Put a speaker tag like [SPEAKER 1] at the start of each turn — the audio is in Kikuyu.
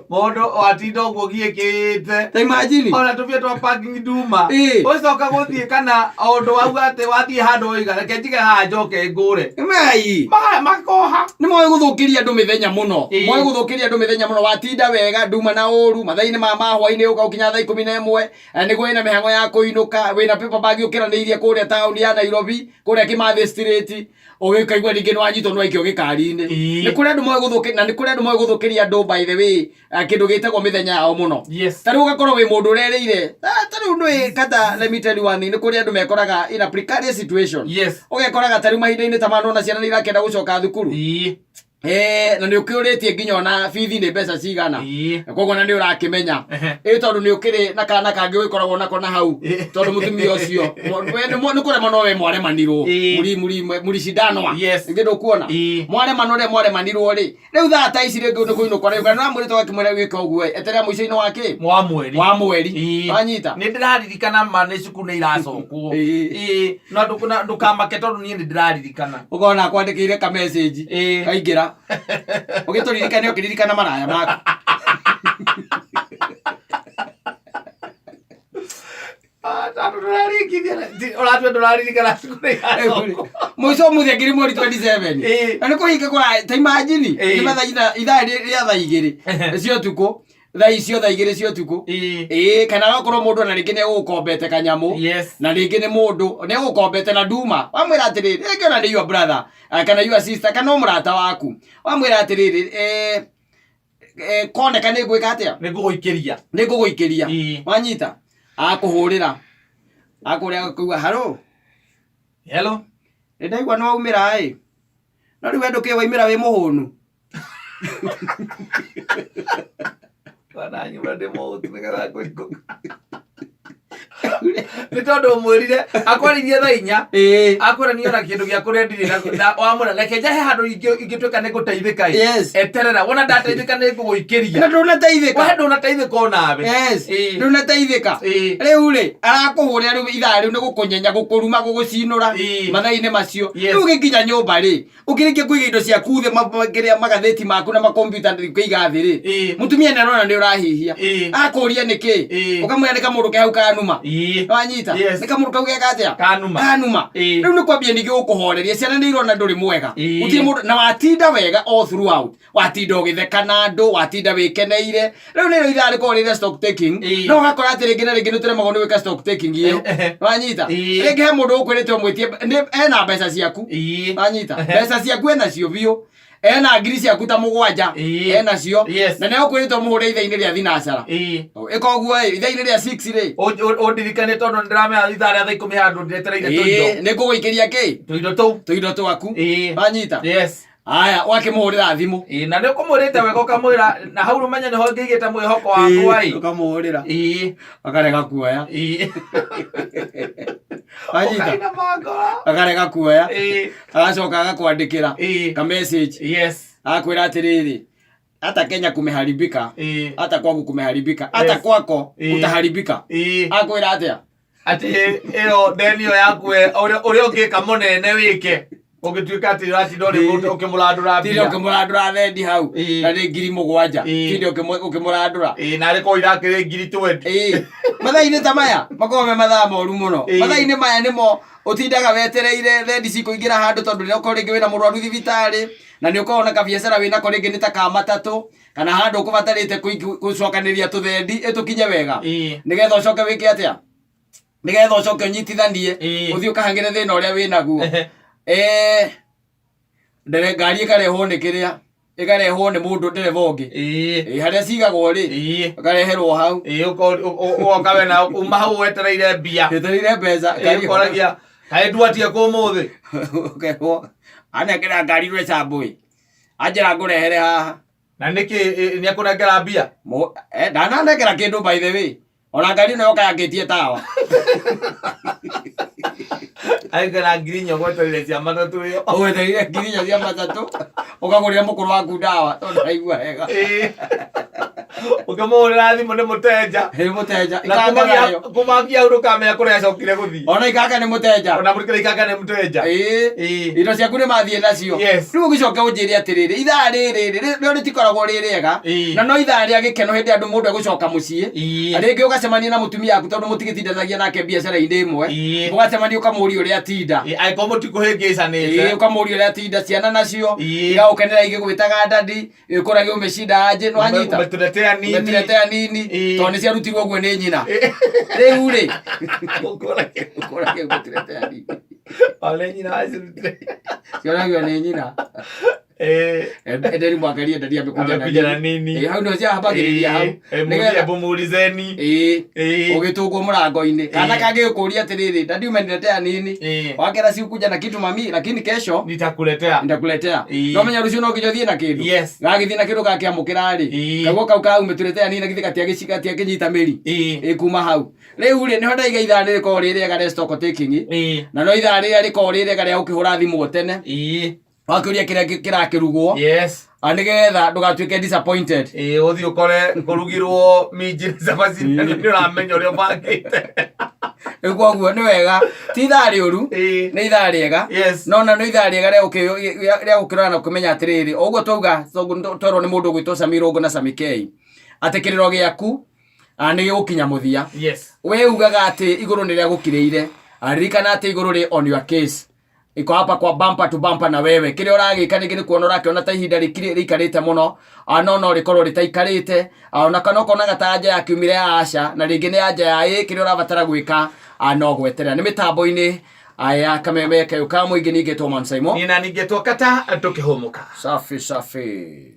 [SPEAKER 1] Mũndũ watinda ũguo giĩkĩte.
[SPEAKER 2] Ta imagine.
[SPEAKER 1] Ona tũbia twa parking nduma.
[SPEAKER 2] Ĩĩ.
[SPEAKER 1] Ũcoka gũthiĩ kana o ũndũ wauga atĩ wathiĩ handũ woiga reke njige haha njoke ngũre.
[SPEAKER 2] Mai.
[SPEAKER 1] Makoha.
[SPEAKER 2] Nĩ moĩ gũthũkĩria andũ mĩthenya mũno.
[SPEAKER 1] Ĩĩ.
[SPEAKER 2] Moĩ gũthũkĩria andũ mĩthenya mũno. Watinda wega nduma na ũru mathaa-inĩ ma mahwainĩ ũka ũkinya thaa 11 nĩguo wĩna mĩhang'o ya kũinũka, wĩna paper bag ũkĩranĩirie kũrĩa taũni ya Nairobi, kũrĩa Kimathi Street, ũgĩkaigua ningĩ nĩwanyitwo nĩwaikio gĩkari-inĩ.
[SPEAKER 1] Ĩĩ.
[SPEAKER 2] Nĩ kũrĩ andũ moĩ gũthũkĩ na nĩ kũrĩ andũ moĩ gũthũkĩria andũ by the way kĩndũ gĩtagwo mĩthenya yao mũno.
[SPEAKER 1] Yes.
[SPEAKER 2] Ta rĩu ũgakorwo wĩ mũndũ ũrerĩire, ta rĩu ndũĩ kata, let me tell you one thing, nĩ kũrĩ andũ mekoraga in a precarious situation.
[SPEAKER 1] Yes.
[SPEAKER 2] Ũgekoraga ta rĩu mahinda-inĩ ta maya nĩwona ciana nĩ irakĩenda gũcoka thukuru.
[SPEAKER 1] Ĩĩ.
[SPEAKER 2] Na nĩ ũkĩũrĩtie nginya ona bithi nĩ mbeca cigana.
[SPEAKER 1] Ĩĩ.
[SPEAKER 2] Koguo na nĩ ũrakĩmenya.
[SPEAKER 1] Ehe.
[SPEAKER 2] Ĩ tondũ nĩ ũkĩrĩ na kana kangĩ ũgĩkoragwo nako na hau.
[SPEAKER 1] Ĩĩ.
[SPEAKER 2] Tondũ mũtumia ũcio we nĩ kũrema no we mwaremanirwo.
[SPEAKER 1] Ĩĩ.
[SPEAKER 2] Muri muri muricindanwa.
[SPEAKER 1] Yes.
[SPEAKER 2] Ningĩ ndũkuona.
[SPEAKER 1] Ĩĩ.
[SPEAKER 2] Mwaremanwo rĩrĩa mwaremanirwo rĩ. Rĩu thaa ta ici rĩngĩ nĩ kũinũka rĩu kana ũramwĩrĩte ũgakĩmwĩra wĩke ũguo ĩ, eterera mũico-inĩ wa kĩ?
[SPEAKER 1] Wa mweri.
[SPEAKER 2] Wa mweri.
[SPEAKER 1] Ĩĩ.
[SPEAKER 2] Wanyita?
[SPEAKER 1] Nĩ ndĩraririkana ma nĩ cukuru nĩ iracokwo.
[SPEAKER 2] Ĩĩ.
[SPEAKER 1] Ĩĩ. No ndũkamake tondũ niĩ nĩ ndĩraririkana.
[SPEAKER 2] Ũkona akwandĩkĩire ka message.
[SPEAKER 1] Ĩĩ.
[SPEAKER 2] Kaingĩra. Ũgĩtũririkane ũkĩririkana maraya maku.
[SPEAKER 1] Ah, tondũ ndũraringithia ũratua ndũraririkana cukuru nĩ iracokwo.
[SPEAKER 2] Mũico ũmũthĩ ngiri mweri 27.
[SPEAKER 1] Ĩĩ.
[SPEAKER 2] Na nĩ kũhinga kũra ta imagine
[SPEAKER 1] Ĩĩ.
[SPEAKER 2] nĩ mathaa ithaa rĩa thaa 2 cia ũtukũ. Thaa icio thaa 2 cia ũtukũ.
[SPEAKER 1] Ĩĩ.
[SPEAKER 2] Ĩĩ kana okorwo mũndũ ona rĩngĩ nĩ egũgũkombete kanyamũ.
[SPEAKER 1] Yes.
[SPEAKER 2] Na rĩngĩ nĩ mũndũ nĩ egũgũkombete na nduma. Wamwĩra atĩrĩrĩ, rĩngĩ ona nĩ your brother kana your sister kana o mũrata waku. Wamwĩra atĩrĩrĩ, koneka nĩ ngwĩka atĩa?
[SPEAKER 1] Nĩ ngũgũikĩria.
[SPEAKER 2] Nĩ ngũgũikĩria.
[SPEAKER 1] Ĩĩ.
[SPEAKER 2] Wanyita? Akũhũrĩra. Akũrĩa akũigua haro.
[SPEAKER 1] Hello.
[SPEAKER 2] Nĩ ndaigua nĩ waumĩra ĩ. No rĩu we ndũkĩũĩ waumĩra wĩ mũhũnu.
[SPEAKER 1] Bwana nyumba ndĩ mũhũtu nĩgetha ngũikũka. Nĩ tondũ ũmwĩrire akwaririe thaa 4.
[SPEAKER 2] Ĩĩ.
[SPEAKER 1] Akwĩra niĩ ona kĩndũ gĩa kũrĩa ndirĩ na wamwĩra reke njahe handũ ingĩtuĩka nĩ ngũteithĩka ĩ.
[SPEAKER 2] Yes.
[SPEAKER 1] Eterera wona ndateithĩka nĩ ngũgũikĩria.
[SPEAKER 2] Na ndũnateithĩka.
[SPEAKER 1] We ndũnateithĩka onawe.
[SPEAKER 2] Yes.
[SPEAKER 1] Ĩĩ.
[SPEAKER 2] Ndũnateithĩka.
[SPEAKER 1] Ĩĩ.
[SPEAKER 2] Rĩu rĩ, arakũhũrĩra rĩu ithaa rĩu nĩ gũkũnyenya, gũkũruma, gũgũcinũra
[SPEAKER 1] Ĩĩ.
[SPEAKER 2] mathaa-inĩ macio.
[SPEAKER 1] Yes.
[SPEAKER 2] Rĩu ũgĩkinya nyũmba rĩ, ũkĩrĩkia kũiga indo ciaku thĩ kĩrĩa magathĩti maku na makompiuta kũiga thĩ rĩ,
[SPEAKER 1] Ĩĩ.
[SPEAKER 2] mũtumia nĩ arona nĩ ũrahihia.
[SPEAKER 1] Ĩĩ.
[SPEAKER 2] Akũria nĩ kĩ?
[SPEAKER 1] Ĩĩ.
[SPEAKER 2] Ũkamwĩra nĩ kamũndũ ke hau kanuma.
[SPEAKER 1] Ĩĩ.
[SPEAKER 2] Wanyita?
[SPEAKER 1] Yes.
[SPEAKER 2] Nĩ kamũndũ kau geka atĩa?
[SPEAKER 1] Kanuma.
[SPEAKER 2] Kanuma.
[SPEAKER 1] Ĩĩ.
[SPEAKER 2] Rĩu nĩ kwambia ningĩ gũkũhoreria ciana nĩ irona ndũrĩ mwega.
[SPEAKER 1] Ĩĩ.
[SPEAKER 2] Gũtirĩ mũndũ na watinda wega all throughout. Watinda ũgĩtheka na andũ, watinda wĩkeneire. Rĩu nĩrĩo ithaa rĩkoragwo rĩrĩa stock taking.
[SPEAKER 1] Ĩĩ.
[SPEAKER 2] No ũgakora atĩ rĩngĩ na rĩngĩ nĩ tũremagwo nĩ gwĩka stock taking ĩyo.
[SPEAKER 1] Ehe.
[SPEAKER 2] Wanyita?
[SPEAKER 1] Ĩĩ.
[SPEAKER 2] Rĩngĩ he mũndũ ũkwĩrĩte ũmwĩtie nĩ ena mbeca ciaku.
[SPEAKER 1] Ĩĩ.
[SPEAKER 2] Wanyita?
[SPEAKER 1] Ehe.
[SPEAKER 2] Mbeca ciaku ena cio biũ. Ena ngiri ciaku ta 7.
[SPEAKER 1] Ĩĩ.
[SPEAKER 2] Ena cio.
[SPEAKER 1] Yes.
[SPEAKER 2] Na nĩ ũkwĩrĩte ũmũhũre ithaa-inĩ rĩa thinacara.
[SPEAKER 1] Ĩĩ.
[SPEAKER 2] Ĩka ũguo ĩ, ithaa-inĩ rĩa 6 rĩ.
[SPEAKER 1] Ũndirikanie tondũ nĩ ndĩramenya ithaa rĩa thaa 10 handũ ndĩretereire tũindo.
[SPEAKER 2] Ĩĩ, nĩ ngũgũikĩria kĩ?
[SPEAKER 1] Tũindo tũu.
[SPEAKER 2] Tũindo twaku.
[SPEAKER 1] Ĩĩ.
[SPEAKER 2] Wanyita?
[SPEAKER 1] Yes.
[SPEAKER 2] Aya, wakĩmũhũrĩra thimũ.
[SPEAKER 1] Ĩĩ, na nĩ ũkũmwĩrĩte wega ũkamwĩra na hau ũmenye nĩho ngĩigĩte mwĩhoko wakwa ĩ.
[SPEAKER 2] Ũkamũhũrĩra.
[SPEAKER 1] Ĩĩ.
[SPEAKER 2] Akarega kuoya.
[SPEAKER 1] Ĩĩ.
[SPEAKER 2] Wanyita?
[SPEAKER 1] Ũkaina mangoro.
[SPEAKER 2] Akarega kuoya.
[SPEAKER 1] Ĩĩ.
[SPEAKER 2] Agacoka agakwandĩkĩra
[SPEAKER 1] Ĩĩ.
[SPEAKER 2] ka message.
[SPEAKER 1] Yes.
[SPEAKER 2] Agakwĩra atĩrĩrĩ, hata Kenya kumeharibika,
[SPEAKER 1] Ĩĩ.
[SPEAKER 2] hata kwangu kumeharibika, hata
[SPEAKER 1] Yes.
[SPEAKER 2] kwako
[SPEAKER 1] Ĩĩ.
[SPEAKER 2] kutaharibika.
[SPEAKER 1] Ĩĩ.
[SPEAKER 2] Akwĩra atĩa?
[SPEAKER 1] Atĩ ĩyo ndeni ĩyo yaku we, ũrĩa ũngĩka mũnene wĩke ũngĩtuĩka atĩ ũratinda
[SPEAKER 2] Ĩĩ.
[SPEAKER 1] ũkĩmũrandũra
[SPEAKER 2] Tinda
[SPEAKER 1] mbia.
[SPEAKER 2] ũkĩmũrandũra thendi hau
[SPEAKER 1] Ĩĩ.
[SPEAKER 2] na nĩ ngiri 7.
[SPEAKER 1] Ĩĩ.
[SPEAKER 2] Tinda ũkĩmũrandũra.
[SPEAKER 1] Ĩĩ, na arĩ korwo irakĩrĩ ngiri 20.
[SPEAKER 2] Ĩĩ. Mathaa-inĩ ta maya makoragwo me mathaa moru mũno.
[SPEAKER 1] Ĩĩ.
[SPEAKER 2] Mathaa-inĩ maya nĩmo ũtindaga wetereire thendi cikũingĩra handũ tondũ nĩ okorwo rĩngĩ wĩna mũrwaru thibitarĩ na nĩ ũkoragwo na kabiacara wĩnako rĩngĩ nĩ ta ka matatũ kana handũ ũkũbatarĩte gũcokanĩria tũthendi ĩtũkinye wega.
[SPEAKER 1] Ĩĩ.
[SPEAKER 2] Nĩgetha ũcoke wĩke atĩa? Nĩgetha ũcoke ũnyitithanie
[SPEAKER 1] Ĩĩ.
[SPEAKER 2] ũthiĩ ũkahang'ĩre thĩna ũrĩa wĩnaguo.
[SPEAKER 1] Ehe.
[SPEAKER 2] Ndere ngari ĩkarehwo nĩ kĩrĩa ĩkarehwo nĩ mũndũ ndereba ũngĩ.
[SPEAKER 1] Ĩĩ.
[SPEAKER 2] Ĩĩ, harĩa cigagwo rĩ
[SPEAKER 1] Ĩĩ.
[SPEAKER 2] ũkareherwo hau.
[SPEAKER 1] Ĩĩ, ũgoka we na uma hau wetereire mbia.
[SPEAKER 2] Wetereire mbeca.
[SPEAKER 1] Ĩĩ, ũkoragia kaĩ ndwatie kũ ũmũthĩ?
[SPEAKER 2] Ũkerwo anengera ngari rwecambũ ĩ anjĩra ngũrehere haha.
[SPEAKER 1] Na nĩkĩ nĩ ekũnengera mbia?
[SPEAKER 2] Ndananengera kĩndũ by the way. Ona ngari ĩno yoka yakĩtie tawa.
[SPEAKER 1] Aigana 4,000 ũgwetereire cia matatũ ĩyo.
[SPEAKER 2] Ũgwetereire 4,000 cia matatũ ũkagũrĩra mũkũrũ waku ndawa tondũ ndaigua wega.
[SPEAKER 1] Ĩĩ. Ũkĩmũhũrĩra thimũ nĩ mũtenja.
[SPEAKER 2] Nĩ mũtenja.
[SPEAKER 1] Na
[SPEAKER 2] Ikanga
[SPEAKER 1] kumagia
[SPEAKER 2] nayo.
[SPEAKER 1] kumagia hau ndũkamenya kũrĩa acokire gũthiĩ.
[SPEAKER 2] Ona ikanga nĩ mũtenja.
[SPEAKER 1] Ona mũrikĩra ikanga nĩ mũtenja.
[SPEAKER 2] Ĩĩ.
[SPEAKER 1] Ĩĩ.
[SPEAKER 2] Indo ciaku nĩ mathiĩ nacio.
[SPEAKER 1] Yes.
[SPEAKER 2] Rĩu ũgĩcoke ũnjĩre atĩrĩrĩ, ithaa rĩrĩ rĩ, rĩo rĩtikoragwo rĩ rĩega.
[SPEAKER 1] Ĩĩ.
[SPEAKER 2] Na no ithaa rĩa gĩkeno hĩndĩ andũ mũndũ egũcoka mũciĩ.
[SPEAKER 1] Ĩĩ.
[SPEAKER 2] Rĩngĩ ũgacemania na mũtumia waku tondũ mũtigĩtindanagia nake biacara-inĩ ĩmwe.
[SPEAKER 1] Ĩĩ.
[SPEAKER 2] Mũgacemania ũkamũria ũrĩa atinda.
[SPEAKER 1] Ĩĩ, angĩkorwo mũtikũhĩngĩcanĩte.
[SPEAKER 2] Ĩĩ, ũkamũria ũrĩa atinda, ciana nacio
[SPEAKER 1] Ĩĩ.
[SPEAKER 2] igagũkenera igĩgwĩtaga dadi, ĩkũrage umeshinda aje, nĩwanyita?
[SPEAKER 1] Umetuletea nini?
[SPEAKER 2] Umetuletea nini?
[SPEAKER 1] Ĩĩ.
[SPEAKER 2] Tondũ nĩ ciarutirwo ũguo nĩ nyina. Rĩu rĩ,
[SPEAKER 1] Ũkũrage.
[SPEAKER 2] ũkũrage umetuletea nini?
[SPEAKER 1] Ole nyina wacirutire.
[SPEAKER 2] Cionagio nĩ nyina.
[SPEAKER 1] Ĩĩ.
[SPEAKER 2] Endeni mwangalie ndani amekuja na
[SPEAKER 1] Amekuja na
[SPEAKER 2] nini.
[SPEAKER 1] nini?
[SPEAKER 2] Ĩĩ, hau nĩho ciahambagĩrĩria hau.
[SPEAKER 1] Ĩĩ, ĩĩ,
[SPEAKER 2] Nĩgetha-
[SPEAKER 1] hebu muulizeni.
[SPEAKER 2] Ĩĩ.
[SPEAKER 1] Ĩĩ.
[SPEAKER 2] Ũgĩtũngwo mũrango-inĩ. Kana
[SPEAKER 1] Ĩĩ.
[SPEAKER 2] kangĩgũkũria atĩrĩrĩ, dadi umeniletea nini?
[SPEAKER 1] Ĩĩ.
[SPEAKER 2] Wakera si ukuja na kitu mami, lakini kesho
[SPEAKER 1] Nitakuletea.
[SPEAKER 2] nitakuletea.
[SPEAKER 1] Ĩĩ.
[SPEAKER 2] No menya rũciũ no nginya ũthiĩ na kĩndũ.
[SPEAKER 1] Yes.
[SPEAKER 2] Gagĩthiĩ na kĩndũ gakĩamũkĩra rĩ.
[SPEAKER 1] Ĩĩ.
[SPEAKER 2] Kaguo kau ka umetuletea nini na githĩ gatiakĩnyita mĩri.
[SPEAKER 1] Ĩĩ.
[SPEAKER 2] Ĩ kuma hau. Rĩu rĩ, nĩho ndaiga ithaa rĩrĩkoragwo rĩ rĩega rĩa stock taking.
[SPEAKER 1] Ĩĩ.
[SPEAKER 2] Na no ithaa rĩrĩa rĩkoragwo rĩ rĩega rĩa gũkĩhũra thimũ o tene.
[SPEAKER 1] Ĩĩ.
[SPEAKER 2] Wakĩũria kĩrĩa kĩrakĩrugwo.
[SPEAKER 1] Yes.
[SPEAKER 2] Ah, nĩgetha ndũgatuĩke disappointed.
[SPEAKER 1] Ĩĩ, ũthiĩ ũkore kũrugirwo minji na cabaci na nĩ ũramenya ũrĩa ũbangĩte.
[SPEAKER 2] Rĩu koguo nĩ wega ti ithaa rĩũru
[SPEAKER 1] Ĩĩ.
[SPEAKER 2] nĩ ithaa rĩega
[SPEAKER 1] Yes.
[SPEAKER 2] no na nĩ ithaa rĩega rĩa rĩa gũkĩrora na kũmenya atĩrĩrĩ o ũguo twauga twerwo nĩ mũndũ ũgwĩtwo Sami Rũngũ na Sami K atĩ kĩrĩro gĩaku ah, nĩ gĩgũkinya mũthia
[SPEAKER 1] Yes.
[SPEAKER 2] we ugaga atĩ igũrũ nĩ rĩagũkirĩire. Ah, ririkana atĩ igũrũ rĩ on your case iko hapa kwa bumper to bumper na wewe kĩrĩa ũragĩka ningĩ nĩ kuona ũrakĩona ta ihinda rĩikarĩte mũno. Ah, no no rĩkorwo rĩtaikarĩte. Ah, ona kana ũkonaga ta anja yakiumire ya aca na rĩngĩ nĩ anja ya ĩ kĩrĩa ũrabatara gwĩka ah, no gweterera nĩ mĩtambo-inĩ ah, ya kameme kayũ ka mũingĩ ningĩ Toman Saimo
[SPEAKER 1] Niĩ na ningĩ twakata tũkĩhũmũka.
[SPEAKER 2] safi safi.